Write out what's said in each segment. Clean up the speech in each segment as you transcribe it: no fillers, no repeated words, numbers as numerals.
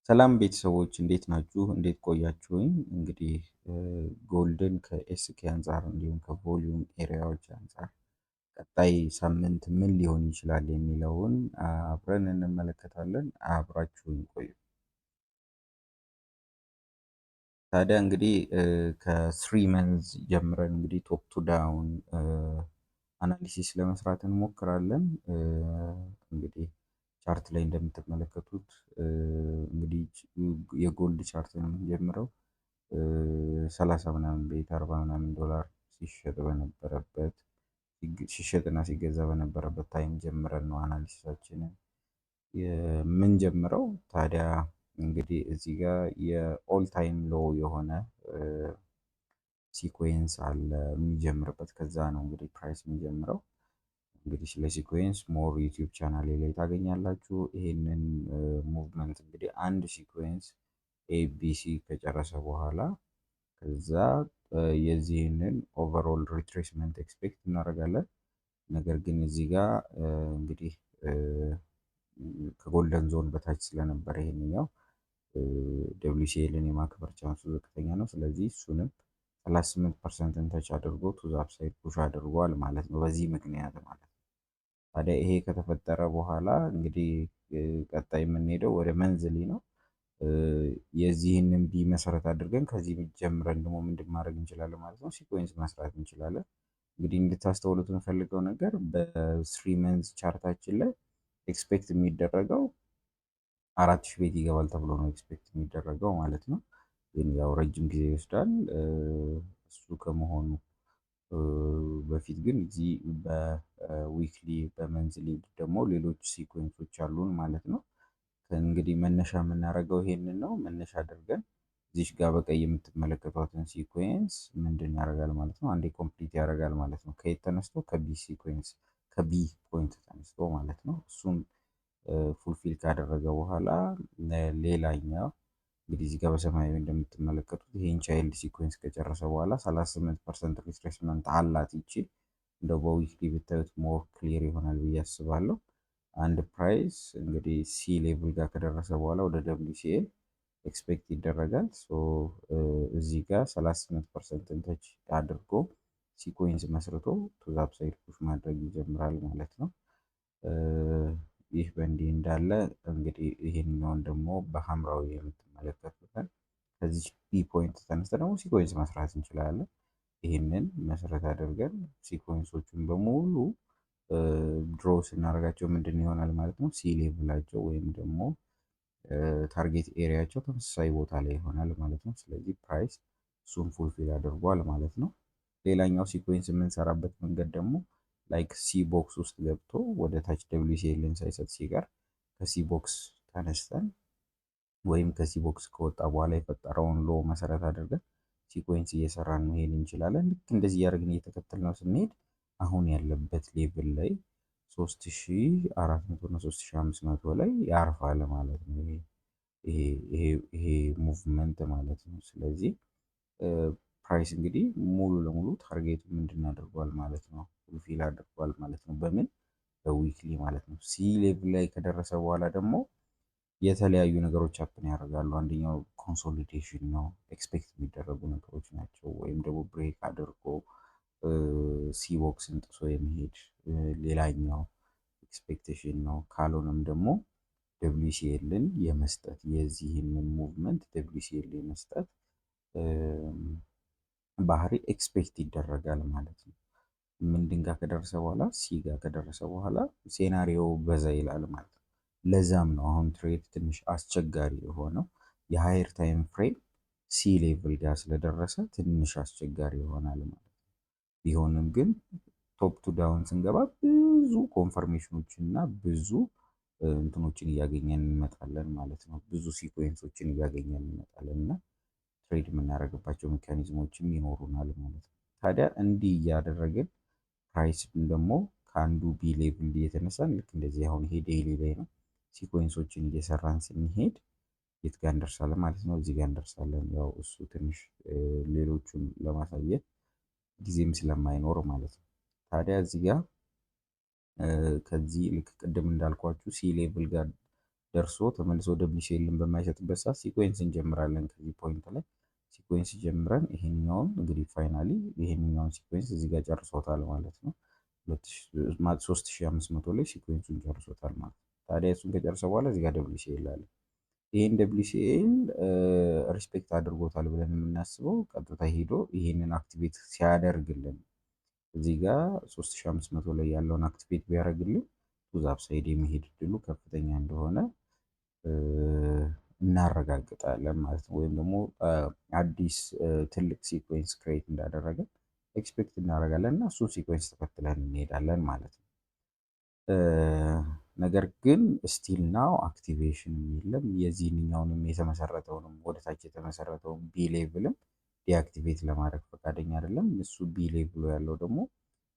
ሰላም ቤተሰቦች፣ እንዴት ናችሁ? እንዴት ቆያችሁኝ? እንግዲህ gold ን ከ SK አንጻር እንዲሁም ከ volume area ዎች አንጻር ቀጣይ ሳምንት ምን ሊሆን ይችላል የሚለውን አብረን እንመለከታለን። አብራችሁኝ ቆዩ። ታዲያ እንግዲህ ከ 3 months ጀምረን እንግዲህ top to down analysis ለመስራት እንሞክራለን። እንግዲህ chart ላይ እንደምትመለከቱት እንግዲህ የ gold chart ነው የምንጀምረው። 30 ምናምን ቤት 40 ምናምን ዶላር ሲሸጥ በነበረበት፣ ሲሸጥና ሲገዛ በነበረበት time ጀምረን ነው analysis ኣችንን የምንጀምረው። ታዲያ እንግዲህ እዚህ ጋር የ all time low የሆነ sequence አለ የሚጀምርበት፣ ከዛ ነው እንግዲህ price የሚጀምረው። እንግዲህ ስለ sequence more YouTube channel ላይ ታገኛላችሁ። ይሄንን movement እንግዲህ አንድ sequence ABC ከጨረሰ በኋላ ከዛ የዚህንን overall retracement expect እናደርጋለን። ነገር ግን እዚህ ጋር እንግዲህ ከ golden zone በታች ስለነበረ ይሄንኛው WCL ን የማክበር chance ኡ ዝቅተኛ ነው። ስለዚህ እሱንም 38% ን touch አድርጎ to the upside push አድርጓል ማለት ነው። በዚህ ምክንያት ማለት ነው። ታዲያ ይሄ ከተፈጠረ በኋላ እንግዲህ ቀጣይ የምንሄደው ወደ monthly ነው። የዚህንን B መሰረት አድርገን ከዚህ ጀምረን ደግሞ ምንድን ማድረግ እንችላለን ማለት ነው፣ sequence መስራት እንችላለን። እንግዲህ እንድታስተውሉት የምፈልገው ነገር በ 3 months chart ኣችን ላይ expect የሚደረገው 4000 ቤት ይገባል ተብሎ ነው expect የሚደረገው ማለት ነው። ግን ያው ረጅም ጊዜ ይወስዳል። እሱ ከመሆኑ በፊት ግን እዚህ በ weekly፣ በ monthly ደግሞ ሌሎች sequence ኦች አሉን ማለት ነው። እንግዲህ መነሻ የምናደርገው ይሄንን ነው። መነሻ አድርገን እዚች ጋር በቀይ የምትመለከቷትን sequence ምንድን ያደርጋል ማለት ነው? አንዴ complete ያደርጋል ማለት ነው። ከየት ተነስቶ? ከ B sequence፣ ከ B point ተነስቶ ማለት ነው። እሱን fulfill ካደረገ በኋላ ሌላኛው እንግዲህ እዚህ ጋር በሰማያዊ እንደምትመለከቱት ይሄን child sequence ከጨረሰ በኋላ 38% retracement አላት ይቺ። እንደው በ weekly ብታዩት more clear ይሆናል ብዬ አስባለሁ። አንድ price እንግዲህ C level ጋር ከደረሰ በኋላ ወደ WCL expect ይደረጋል። So እዚህ ጋር 38% ን touch አድርጎ sequence መስርቶ to the upside push ማድረግ ይጀምራል ማለት ነው። ይህ በእንዲህ እንዳለ እንግዲህ ይሄንኛውን ደግሞ በሐምራዊ የምትመለከቱትን ከዚች B point ተነስተን ደግሞ sequence መስራት እንችላለን። ይህንን መሰረት አድርገን sequence ኦቹን በሙሉ draw ስናደርጋቸው ምንድን ይሆናል ማለት ነው? C level ኣቸው ወይም ደግሞ target area ኣቸው ተመሳሳይ ቦታ ላይ ይሆናል ማለት ነው። ስለዚህ price እሱን fulfill አድርጓል ማለት ነው። ሌላኛው sequence የምንሰራበት መንገድ ደግሞ like C box ውስጥ ገብቶ ወደ ታች WCL ን ሳይሰጥ ሲቀር ከ C box ተነስተን ወይም ከ C box ከወጣ በኋላ የፈጠረውን low መሰረት አድርገን sequence እየሰራን መሄድ እንችላለን። ልክ እንደዚህ እያደረግን እየተከተልነው ስንሄድ አሁን ያለበት level ላይ 3400 እና 3500 ላይ ያርፋል ማለት ነው። ይሄ movement ማለት ነው። ስለዚህ price እንግዲህ ሙሉ ለሙሉ target ኡ ምንድን አድርጓል ማለት ነው? Fulfill አድርጓል ማለት ነው። በምን? በ weekly ማለት ነው። C level ላይ ከደረሰ በኋላ ደግሞ የተለያዩ ነገሮች happen ያደርጋሉ። አንደኛው consolidation ነው፣ expect የሚደረጉ ነገሮች ናቸው። ወይም ደግሞ break አድርጎ C box ን ጥሶ የመሄድ ሌላኛው expectation ነው። ካልሆነም ደግሞ WCL ን የመስጠት፣ የዚህንን movement WCL የመስጠት ባህሪ expect ይደረጋል ማለት ነው። ምንድን ጋር ከደረሰ በኋላ? C ጋር ከደረሰ በኋላ scenario በዛ ይላል ማለት ነው። ለዛም ነው አሁን trade ትንሽ አስቸጋሪ የሆነው፣ የ higher time frame C level ጋር ስለደረሰ ትንሽ አስቸጋሪ ይሆናል ማለት ነው። ቢሆንም ግን top to down ስንገባ ብዙ confirmation ኦችን እና ብዙ እንትኖችን እያገኘን እንመጣለን ማለት ነው። ብዙ sequence ኦችን እያገኘን እንመጣለን እና trade የምናደርግባቸው mechanism ኦችም ይኖሩናል ማለት ነው። ታዲያ እንዲህ እያደረግን price ደግሞ ከአንዱ B level እየተነሳን ልክ እንደዚህ አሁን ይሄ daily ላይ ነው። Sequence ኦችን እየሰራን ስንሄድ የት ጋር እንደርሳለን ማለት ነው? እዚህ ጋር እንደርሳለን። ያው እሱ ትንሽ ሌሎቹን ለማሳየት ጊዜም ስለማይኖር ማለት ነው። ታዲያ እዚህ ጋር ከዚህ ልክ ቅድም እንዳልኳችሁ C level ጋር ደርሶ ተመልሶ WCL ን በማይሰጥበት ሰዓት sequence እንጀምራለን። ከዚህ point ላይ sequence ጀምረን ይሄኛውን እንግዲህ finally ይሄንኛውን sequence እዚህ ጋር ጨርሶታል ማለት ነው። 3500 ላይ sequence ኡን ጨርሶታል ማለት ነው። ታዲያ እሱን ከጨረሰ በኋላ እዚህ ጋር WCL አለ። ይህን WCL respect አድርጎታል ብለን የምናስበው ቀጥታ ሄዶ ይህንን activate ሲያደርግልን፣ እዚህ ጋር 3500 ላይ ያለውን activate ቢያደርግልን to the upside የመሄድ እድሉ ከፍተኛ እንደሆነ እናረጋግጣለን ማለት ነው። ወይም ደግሞ አዲስ ትልቅ sequence create እንዳደረገ expect እናደርጋለን እና እሱን sequence ተከትለን እንሄዳለን ማለት ነው። ነገር ግን still now activation የለም። የዚህኛውንም የተመሰረተውንም ወደታች የተመሰረተውን B level ም deactivate ለማድረግ ፈቃደኛ አይደለም። እሱ B level ኡ ያለው ደግሞ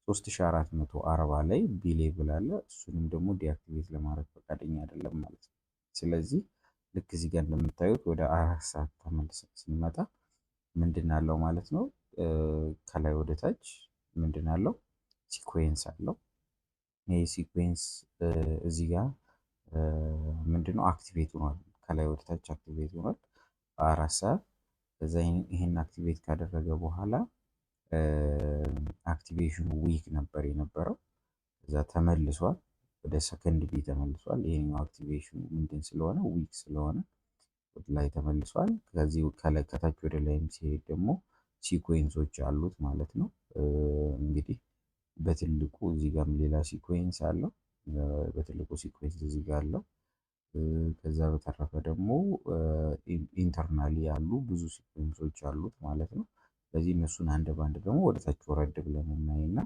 3440 ላይ B level አለ። እሱንም ደግሞ deactivate ለማድረግ ፈቃደኛ አይደለም ማለት ነው። ስለዚህ ልክ እዚህ ጋር እንደምታዩት ወደ 4 ሰዓት ተመልሰን ስንመጣ ምንድን አለው ማለት ነው? ከላይ ወደ ታች ምንድን አለው? Sequence አለው። ይህ sequence እዚህ ጋር ምንድነው activate ሆኗል። ከላይ ወደ ታች activate ሆኗል በ4 ሰዓት። ከዛ ይህን activate ካደረገ በኋላ activation ኑ weak ነበር የነበረው። ከዛ ተመልሷል፣ ወደ second B ተመልሷል። ይሄኛው activation ኑ ምንድን ስለሆነ፣ weak ስለሆነ ወደ ላይ ተመልሷል። ከዚህ ከታች ወደ ላይም ሲሄድ ደግሞ sequence ኦች አሉት ማለት ነው። እንግዲህ በትልቁ እዚህ ጋርም ሌላ sequence አለው። በትልቁ sequence እዚህ ጋር አለው። ከዛ በተረፈ ደግሞ internally ያሉ ብዙ sequence ኦች አሉት ማለት ነው። ስለዚህ እነሱን አንድ በአንድ ደግሞ ወደ ታች ወረድ ብለን እናይና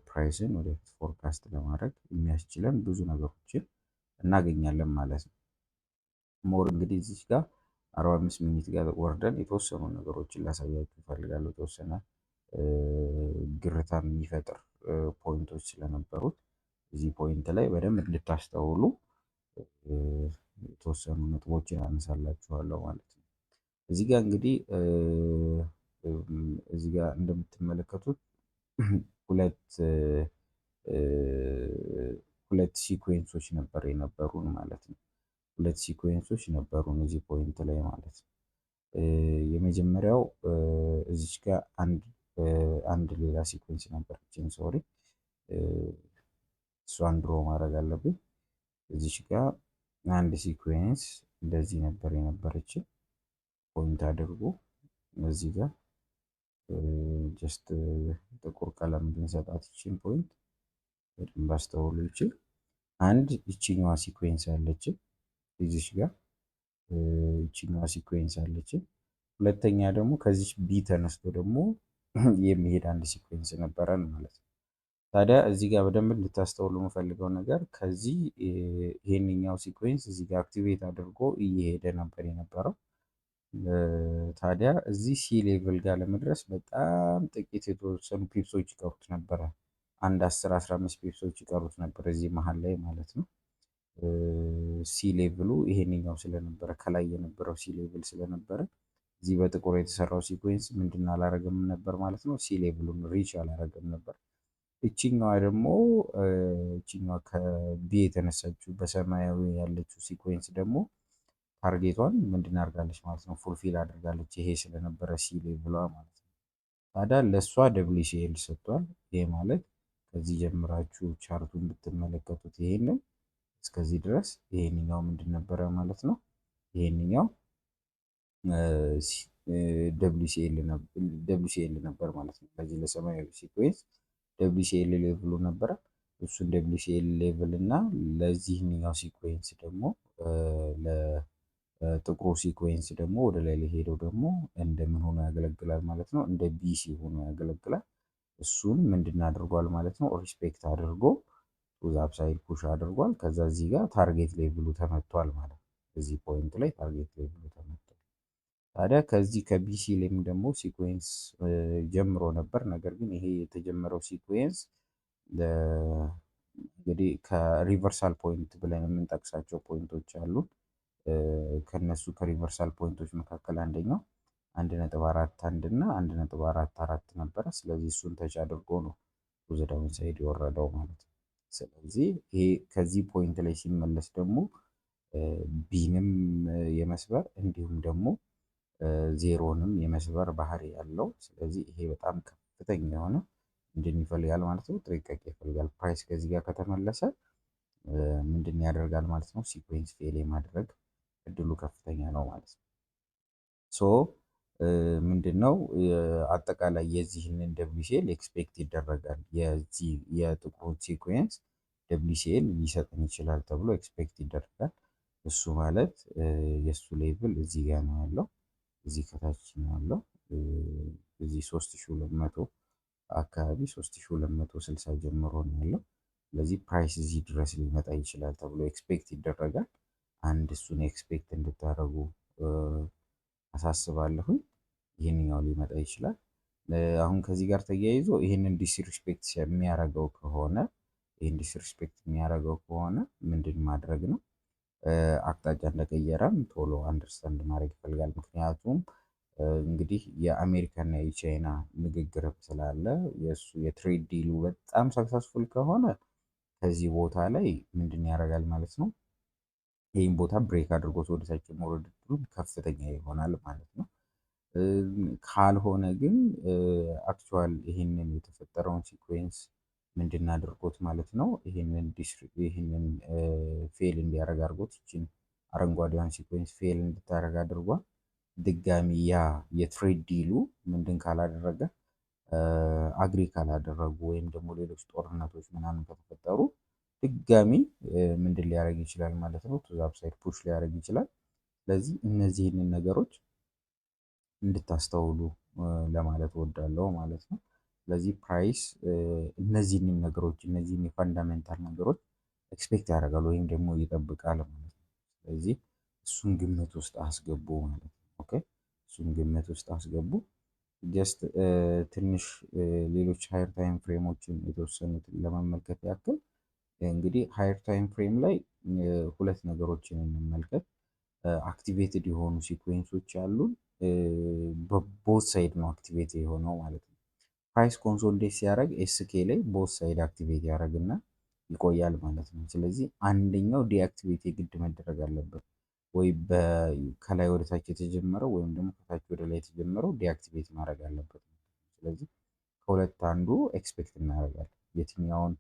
price ን ወደፊት forecast ለማድረግ የሚያስችለን ብዙ ነገሮችን እናገኛለን ማለት ነው። More እንግዲህ እዚች ጋር 45 minute ጋር ወርደን የተወሰኑ ነገሮችን ላሳያችሁ እፈልጋለሁ። የተወሰነ ግርታ የሚፈጥር point ኦች ስለነበሩት እዚህ point ላይ በደንብ እንድታስተውሉ የተወሰኑ ነጥቦችን አነሳላችኋለሁ ማለት ነው። እዚህ ጋር እንግዲህ እዚህ ጋር እንደምትመለከቱት ሁለት sequence ኦች ነበር የነበሩን ማለት ነው። ሁለት sequence ኦች ነበሩን እዚህ point ላይ ማለት ነው። የመጀመሪያው እዚች ጋር አንድ ሌላ sequence ነበረችን። Sorry፣ እሷን draw ማድረግ አለብኝ። እዚች ጋር አንድ sequence እንደዚህ ነበር የነበረችን። Point አድርጎ እዚህ ጋር just ጥቁር ቀለም ብንሰጣት ይችን point በደንብ አስተውሉ። ይችል አንድ ይችኛዋ sequence አለችን፣ እዚች ጋር ይችኛዋ sequence አለችን። ሁለተኛ ደግሞ ከዚች B ተነስቶ ደግሞ የሚሄድ አንድ sequence ነበረን ማለት ነው። ታዲያ እዚህ ጋር በደንብ እንድታስተውሉ የምፈልገው ነገር ከዚህ ይሄንኛው sequence እዚህ ጋር activate አድርጎ እየሄደ ነበር የነበረው። ታዲያ እዚህ C level ጋር ለመድረስ በጣም ጥቂት የተወሰኑ pips ኦች ይቀሩት ነበረ። አንድ 10 15 pips ኦች ይቀሩት ነበር እዚህ መሀል ላይ ማለት ነው። C level ኡ ይሄንኛው ስለነበረ፣ ከላይ የነበረው C level ስለነበረ እዚህ በጥቁር የተሰራው sequence ምንድን አላረገም ነበር ማለት ነው። C level ኡን reach አላረገም ነበር። እቺኛዋ ደግሞ፣ እቺኛዋ ከ B የተነሳችው በሰማያዊ ያለችው sequence ደግሞ target ቷን ምንድን አድርጋለች ማለት ነው? Fulfill አድርጋለች። ይሄ ስለነበረ C level ሏ ማለት ነው። ታዲያ ለእሷ WCL ሰጥቷል። ይሄ ማለት ከዚህ ጀምራችሁ chart ኡን ብትመለከቱት ይሄንን እስከዚህ ድረስ ይሄንኛው ምንድን ነበረ ማለት ነው? ይሄንኛው WCL ነበር ማለት ነው። ለዚህ ለሰማያዊ sequence WCL level ኡ ነበረ። እሱን WCL level እና ለዚህኛው sequence ደግሞ፣ ለጥቁሩ sequence ደግሞ ወደ ላይ ለሄደው ደግሞ እንደምን ሆኖ ያገለግላል ማለት ነው? እንደ BC ሆኖ ያገለግላል። እሱን ምንድን አድርጓል ማለት ነው? Respect አድርጎ to the upside push አድርጓል። ከዛ እዚህ ጋር target level ኡ ተመቷል ማለት ነው። እዚህ point ላይ target level ኡ ተመቷል። ታዲያ ከዚህ ከ BC ላይም ደግሞ sequence ጀምሮ ነበር። ነገር ግን ይሄ የተጀመረው sequence እንግዲህ ከ reversal point ብለን የምንጠቅሳቸው point ኦች አሉ። ከነሱ ከ reversal point ኦች መካከል አንደኛው 1.41 እና 1.44 ነበረ። ስለዚህ እሱን touch አድርጎ ነው to the downside የወረደው ማለት ነው። ስለዚህ ይሄ ከዚህ point ላይ ሲመለስ ደግሞ B ንም የመስበር እንዲሁም ደግሞ ዜሮንም የመስበር ባህሪ ያለው። ስለዚህ ይሄ በጣም ከፍተኛ የሆነ ምንድን ይፈልጋል ማለት ነው? ጥንቃቄ ይፈልጋል። Price ከዚህ ጋር ከተመለሰ ምንድን ያደርጋል ማለት ነው? Sequence fail የማድረግ እድሉ ከፍተኛ ነው ማለት ነው። So ምንድን ነው አጠቃላይ የዚህንን WCL expect ይደረጋል። የዚህ የጥቁሩ sequence WCL ሊሰጠን ይችላል ተብሎ expect ይደረጋል። እሱ ማለት የእሱ level እዚህ ጋር ነው ያለው፣ እዚህ ከታች ነው ያለው። እዚህ 3200 አካባቢ፣ 3260 ጀምሮ ነው ያለው። ስለዚህ price እዚህ ድረስ ሊመጣ ይችላል ተብሎ expect ይደረጋል። አንድ እሱን expect እንድታደርጉ አሳስባለሁኝ። ይህንኛው ሊመጣ ይችላል። አሁን ከዚህ ጋር ተያይዞ ይህን disrespect የሚያደርገው ከሆነ ምንድን ማድረግ ነው? አቅጣጫ እንደቀየረም ቶሎ understand ማድረግ ይፈልጋል። ምክንያቱም እንግዲህ የአሜሪካና የቻይና ንግግርም ስላለ የእሱ የ trade deal ኡ በጣም successful ከሆነ ከዚህ ቦታ ላይ ምንድን ያደርጋል ማለት ነው? ይህን ቦታ break አድርጎት ወደታች የመውረድ እድሉ ከፍተኛ ይሆናል ማለት ነው። ካልሆነ ግን actual ይህንን የተፈጠረውን sequence ምንድን አድርጎት ማለት ነው? ይህንን fail እንዲያደርግ አድርጎት፣ ይችን አረንጓዴዋን sequence fail እንድታደርግ አድርጓል። ድጋሚ ያ የ trade deal ኡ ምንድን ካላደረገ፣ agree ካላደረጉ ወይም ደግሞ ሌሎች ጦርነቶች ምናምን ከተፈጠሩ ድጋሚ ምንድን ሊያደርግ ይችላል ማለት ነው? To the upside push ሊያደርግ ይችላል። ስለዚህ እነዚህንን ነገሮች እንድታስተውሉ ለማለት እወዳለሁ ማለት ነው። ስለዚህ price እነዚህንን ነገሮች፣ እነዚህን የ fundamental ነገሮች expect ያደርጋል ወይም ደግሞ ይጠብቃል ማለት ነው። ስለዚህ እሱን ግምት ውስጥ አስገቡ ማለት ነው። Okay፣ እሱን ግምት ውስጥ አስገቡ። Just ትንሽ ሌሎች higher time frame ኦችን የተወሰኑትን ለመመልከት ያክል እንግዲህ higher time frame ላይ ሁለት ነገሮችን እንመልከት። Activated የሆኑ sequence ኦች አሉን። በ both side ነው activate የሆነው ማለት ነው። Price consolidate ሲያደርግ SK ላይ both side activate ያደርግና ይቆያል ማለት ነው። ስለዚህ አንደኛው deactivate የግድ መደረግ አለበት፣ ወይ ከላይ ወደ ታች የተጀመረው ወይም ደግሞ ከታች ወደ ላይ የተጀመረው deactivate ማድረግ አለበት። ስለዚህ ከሁለት አንዱ expect እናደርጋለን። የትኛውን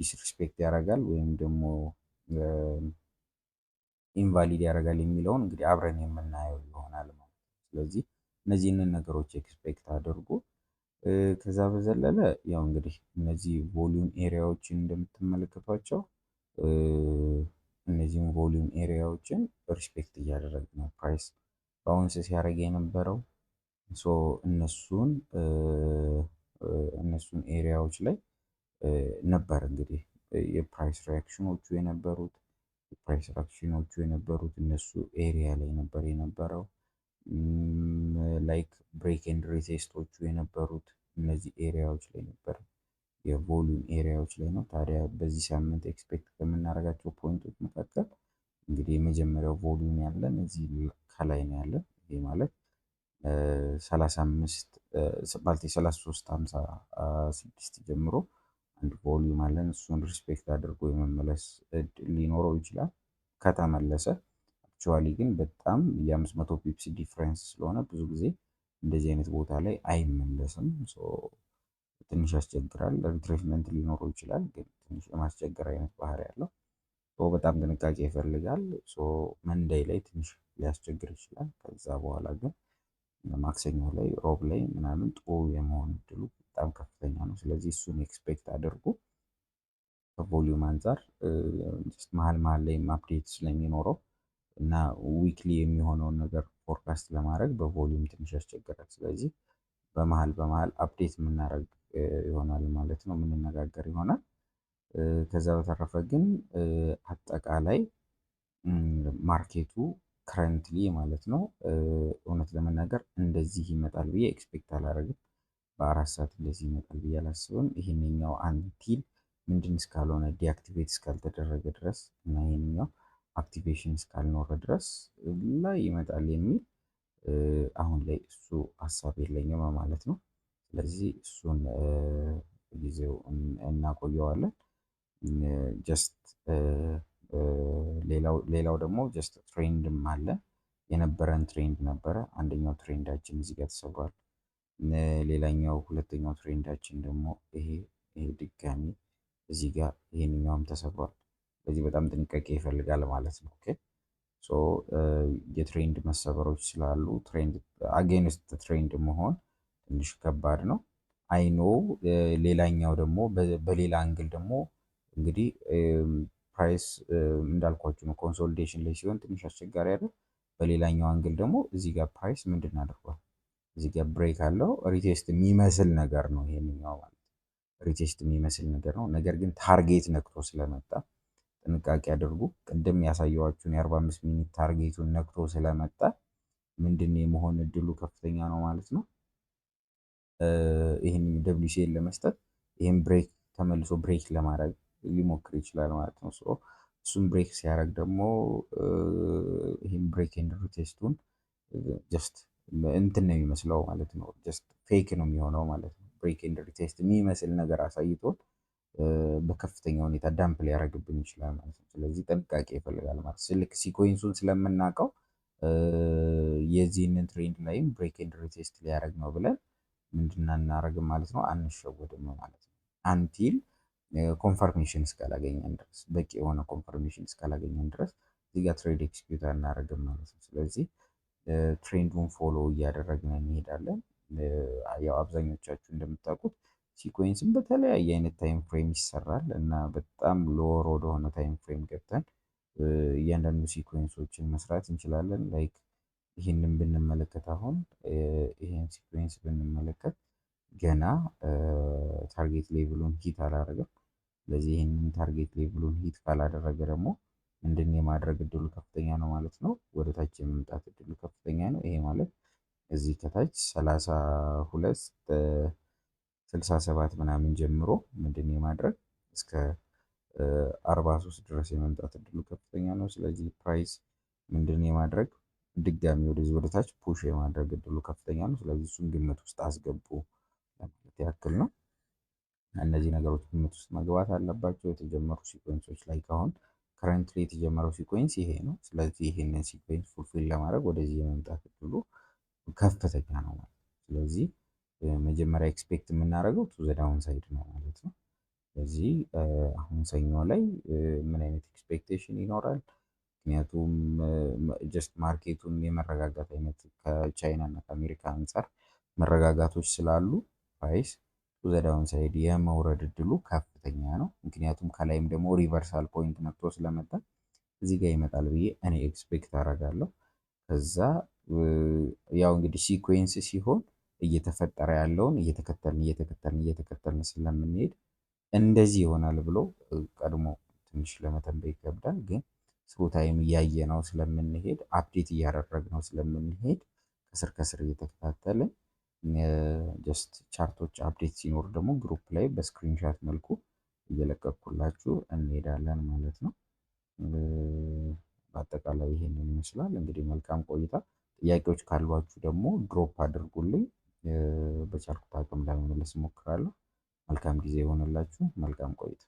disrespect ያደርጋል ወይም ደግሞ invalid ያደርጋል የሚለውን እንግዲህ አብረን የምናየው ይሆናል ማለት ነው። ስለዚህ እነዚህንን ነገሮች expect አድርጉ። ከዛ በዘለለ ያው እንግዲህ እነዚህ volume area ዎችን እንደምትመለከቷቸው እነዚህን volume area ዎችን respect እያደረገ ነው price bounce ሲያደርግ የነበረው። So እነሱን area ዎች ላይ ነበር እንግዲህ የ price reaction ኦቹ የነበሩት። የ price reaction ኦቹ የነበሩት እነሱ area ላይ ነበር የነበረው። Like break and retest ኦቹ የነበሩት እነዚህ area ዎች ላይ ነበር፣ የ volume area ዎች ላይ ነው። ታዲያ በዚህ ሳምንት expect ከምናደርጋቸው point ኦች መካከል እንግዲህ የመጀመሪያው volume ያለን እዚህ ከላይ ነው ያለን። ይሄ ማለት 35 ማለት 33.56 ጀምሮ አንድ volume አለን። እሱን respect አድርጎ የመመለስ እድል ሊኖረው ይችላል ከተመለሰ። Actually ግን በጣም የ500 pips difference ስለሆነ ብዙ ጊዜ እንደዚህ አይነት ቦታ ላይ አይመለስም። ትንሽ ያስቸግራል። Retracement ሊኖረው ይችላል፣ ግን ትንሽ የማስቸገር አይነት ባህሪ ያለው በጣም ጥንቃቄ ይፈልጋል። Monday ላይ ትንሽ ሊያስቸግር ይችላል። ከዛ በኋላ ግን ማክሰኞ ላይ፣ ሮብ ላይ ምናምን ጥሩ የመሆን እድሉ በጣም ከፍተኛ ነው። ስለዚህ እሱን expect አድርጉ። ከ volume አንፃር መሀል መሀል ላይም update ስለሚኖረው እና weekly የሚሆነውን ነገር forecast ለማድረግ በ volume ትንሽ ያስቸግራል። ስለዚህ በመሀል በመሀል update የምናደርግ ይሆናል ማለት ነው፣ የምንነጋገር ይሆናል። ከዛ በተረፈ ግን አጠቃላይ market ኡ currently ማለት ነው እውነት ለመናገር እንደዚህ ይመጣል ብዬ expect አላደርግም። በ4 ሰዓት እንደዚህ ይመጣል ብዬ አላስብም። ይህንኛው until ምንድን እስካልሆነ፣ deactivate እስካልተደረገ ድረስ እና ይህንኛው activation እስካልኖረ ድረስ ላይ ይመጣል የሚል አሁን ላይ እሱ ሀሳብ የለኝም ማለት ነው። ስለዚህ እሱን ጊዜው እናቆየዋለን። Just ሌላው ደግሞ just trend ም አለ። የነበረን trend ነበረ። አንደኛው trend ኣችን እዚህ ጋር ተሰብሯል። ሌላኛው ሁለተኛው trend ኣችን ደግሞ ይሄ ድጋሚ እዚህ ጋር ይሄንኛውም ተሰብሯል። ስለዚህ በጣም ጥንቃቄ ይፈልጋል ማለት ነው። Okay, so የ trend መሰበሮች ስላሉ trend against trend መሆን ትንሽ ከባድ ነው። I know። ሌላኛው ደግሞ በሌላ angle ደግሞ እንግዲህ price እንዳልኳችሁ ነው፣ consolidation ላይ ሲሆን ትንሽ አስቸጋሪ አይደል? በሌላኛው angle ደግሞ እዚህ ጋር price ምንድን አድርጓል? እዚህ ጋር break አለው፣ retest የሚመስል ነገር ነው ይሄንኛው ማለት retest የሚመስል ነገር ነው። ነገር ግን target ነክቶ ስለመጣ ጥንቃቄ አድርጉ። ቅድም ያሳየኋችሁን የ45 minute target ኡን ነክቶ ስለመጣ ምንድን የመሆን እድሉ ከፍተኛ ነው ማለት ነው። ይህን WCL ለመስጠት ይህን break ተመልሶ break ለማድረግ ሊሞክር ይችላል ማለት ነው። So እሱም break ሲያደርግ ደግሞ ይህን break and retest ኡን just እንትን ነው የሚመስለው ማለት ነው። Just fake ነው የሚሆነው ማለት ነው። Break and retest የሚመስል ነገር አሳይቶን በከፍተኛ ሁኔታ dump ሊያደርግብን ይችላል ማለት ነው። ስለዚህ ጥንቃቄ ይፈልጋል ማለት ነው። ልክ sequence ኡን ስለምናውቀው የዚህንን trend ላይም break and retest ሊያደርግ ነው ብለን ምንድን አናደርግም ማለት ነው፣ አንሸወድም ማለት ነው። Until confirmation እስካላገኘን ድረስ፣ በቂ የሆነ confirmation እስካላገኘን ድረስ እዚህ ጋር trade execute አናደርግም ማለት ነው። ስለዚህ trend ኡን follow እያደረግን እንሄዳለን። ያው አብዛኞቻችሁ እንደምታውቁት sequence ም በተለያየ አይነት time frame ይሰራል እና በጣም lower ወደሆነ time frame ገብተን እያንዳንዱ sequence ኦችን መስራት እንችላለን። Like ይህንን ብንመለከት፣ አሁን ይህን sequence ብንመለከት ገና target level ኡን hit አላደረገም። ስለዚህ ይህንን target level ኡን hit ካላደረገ ደግሞ ምንድን የማድረግ እድሉ ከፍተኛ ነው ማለት ነው። ወደ ታች የመምጣት እድሉ ከፍተኛ ነው። ይሄ ማለት እዚህ ከታች 32.67 ምናምን ጀምሮ ምንድን የማድረግ እስከ 43 ድረስ የመምጣት እድሉ ከፍተኛ ነው። ስለዚህ price ምንድን የማድረግ ድጋሚ ወደዚህ ወደ ታች push የማድረግ እድሉ ከፍተኛ ነው። ስለዚህ እሱን ግምት ውስጥ አስገቡ ለማለት ያክል ነው። እነዚህ ነገሮች ግምት ውስጥ መግባት አለባቸው። የተጀመሩ sequence ኦች ላይ አሁን currently የተጀመረው sequence ይሄ ነው። ስለዚህ ይሄንን sequence fulfill ለማድረግ ወደዚህ የመምጣት እድሉ ከፍተኛ ነው ማለት ነው። ስለዚህ መጀመሪያ expect የምናደርገው to the downside ነው ማለት ነው። ስለዚህ አሁን ሰኞ ላይ ምን አይነት expectation ይኖራል? ምክንያቱም just market ኡን የመረጋጋት አይነት ከቻይና እና ከአሜሪካ አንፃር መረጋጋቶች ስላሉ price to the downside የመውረድ እድሉ ከፍተኛ ነው። ምክንያቱም ከላይም ደግሞ reversal point መጥቶ ስለመጣ እዚህ ጋር ይመጣል ብዬ እኔ expect አደርጋለሁ። ከዛ ያው እንግዲህ sequence ሲሆን እየተፈጠረ ያለውን እየተከተልን እየተከተልን እየተከተልን ስለምንሄድ እንደዚህ ይሆናል ብሎ ቀድሞ ትንሽ ለመተንበይ ይከብዳል። ግን through time እያየነው ስለምንሄድ፣ update እያደረግነው ስለምንሄድ፣ ከስር ከስር እየተከታተልን just chart ኦች update ሲኖር ደግሞ group ላይ በ screenshot መልኩ እየለቀቅኩላችሁ እንሄዳለን ማለት ነው። በአጠቃላይ ይሄንን ይመስላል። እንግዲህ መልካም ቆይታ። ጥያቄዎች ካሏችሁ ደግሞ drop አድርጉልኝ። በቻልኩት አቅም ለመመለስ እሞክራለሁ። መልካም ጊዜ ይሆንላችሁ። መልካም ቆይታ።